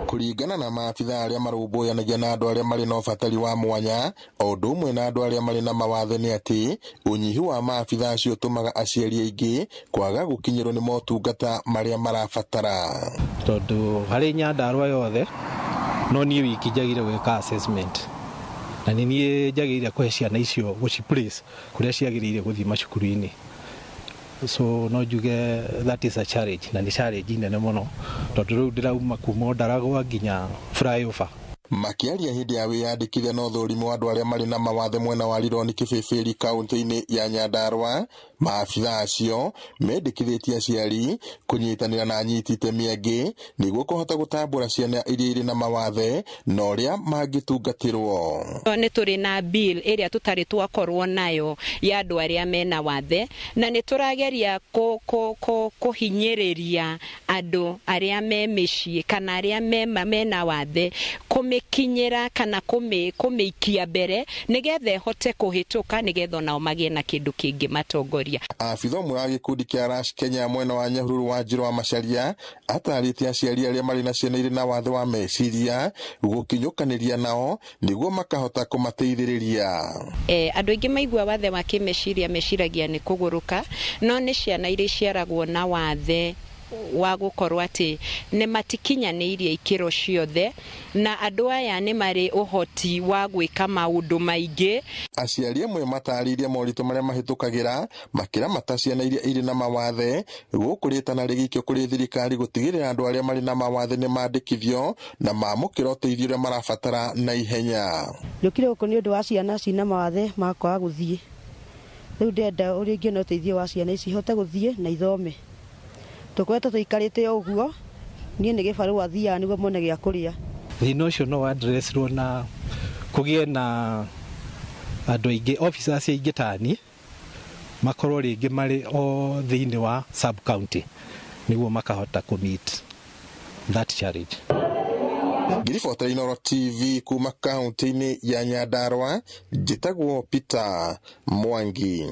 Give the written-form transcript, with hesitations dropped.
Kũringana na maabitha arĩa marũmbũyanagia na andũ arĩa marĩ na ũbatari wa mwanya o ũndũ ũmwe na andũ arĩa marĩ na mawathe nĩ atĩ ũnyihu wa maabitha acio ũtũmaga aciari aingĩ kwaga gũkinyĩrwo nĩ motungata marĩa marabatara. Tondũ harĩ Nyandarua yothe no niĩ wiki njagĩrĩire gwĩka assessment, na nĩ niĩ njagĩrĩire kũhe ciana icio gũci place kũrĩa ciagĩrĩire gũthiĩ macukuru-inĩ. So no njuge that is a challenge, na nĩ challenge nene mũno tondũ rĩu ndĩrauma kuma Ndaragwa nginya flyover. Makĩaria hĩndĩ ya wĩyandĩkithia na ũthũrimi wa andũ arĩa marĩ na mawathe mwena wa Rironi Kĩbĩbĩri kaunti-inĩ ya Nyandarua, maabitha acio mendekithĩtie aciari kũnyitanĩra na anyiti itemi angĩ nĩguo kũhota gũtambũra ciana iria irĩ na mawathe na ũrĩa mangĩtungatĩrwo. Nĩ tũrĩ na bill ĩrĩa tũtarĩ twakorwo nayo ya andũ arĩa mena wathe, na nĩ tũrageria kũhinyĩrĩria andũ arĩa me mĩciĩ kana arĩa mena wathe kũmĩkinyĩra kana kũmĩikia mbere nĩgetha ĩhote kũhĩtũka nĩgetha onao magĩe na kĩndũ kĩngĩ matongoria. Abitha ũmwe wa gĩkundi kĩa Rash Kenya mwena wa Nyahururu wa Njĩrũ wa Macharia atarĩte aciari arĩa marĩ na ciana irĩ na wathe wa meciria gũkinyũkanĩria nao nĩguo makahota kũmateithĩrĩria. Andũ aingĩ maigua wathe wa kĩmeciria meciragia nĩ kũgũrũka, no nĩ ciana iria iciaragwo na wathe wa gũkorwo atĩ nĩ matikinyanĩirie ikĩro ciothe, na andũ aya nĩ marĩ ũhoti wa gwĩka maũndũ maingĩ. Aciari amwe matarĩirie moritũ marĩa mahĩtũkagĩra makĩramata ciana iria irĩ na mawathe gũkũ rĩtana rĩgĩikio kũrĩ thirikari gũtigĩrĩra andũ arĩa marĩ na mawathe nĩ mandĩkithio na mamũkĩra ũteithio ũrĩa marabatara na ihenya. Njũkire gũkũ nĩ ũndũ wa ciana cina mawathe ma kwaga gũthiĩ. Rĩu ndĩrenda ũrĩa ingĩona ũteithio wa ciana ici ihote gũthiĩ na ithome. Tũkoretwo tũikarĩte o ũguo, niĩ nĩ gĩbarũa thiaga nĩguo mone gĩa kũrĩa. Thĩna ũcio no addressirwo na kũgĩe na andũ aingĩ, officers aingĩ ta niĩ, makorwo rĩngĩ marĩ o thĩinĩ wa sub county nĩguo makahota kũ meet that challenge. Ngiribota Inooro TV kuma kaunti-inĩ ya Nyandarua, njĩtagwo Peter Mwangi.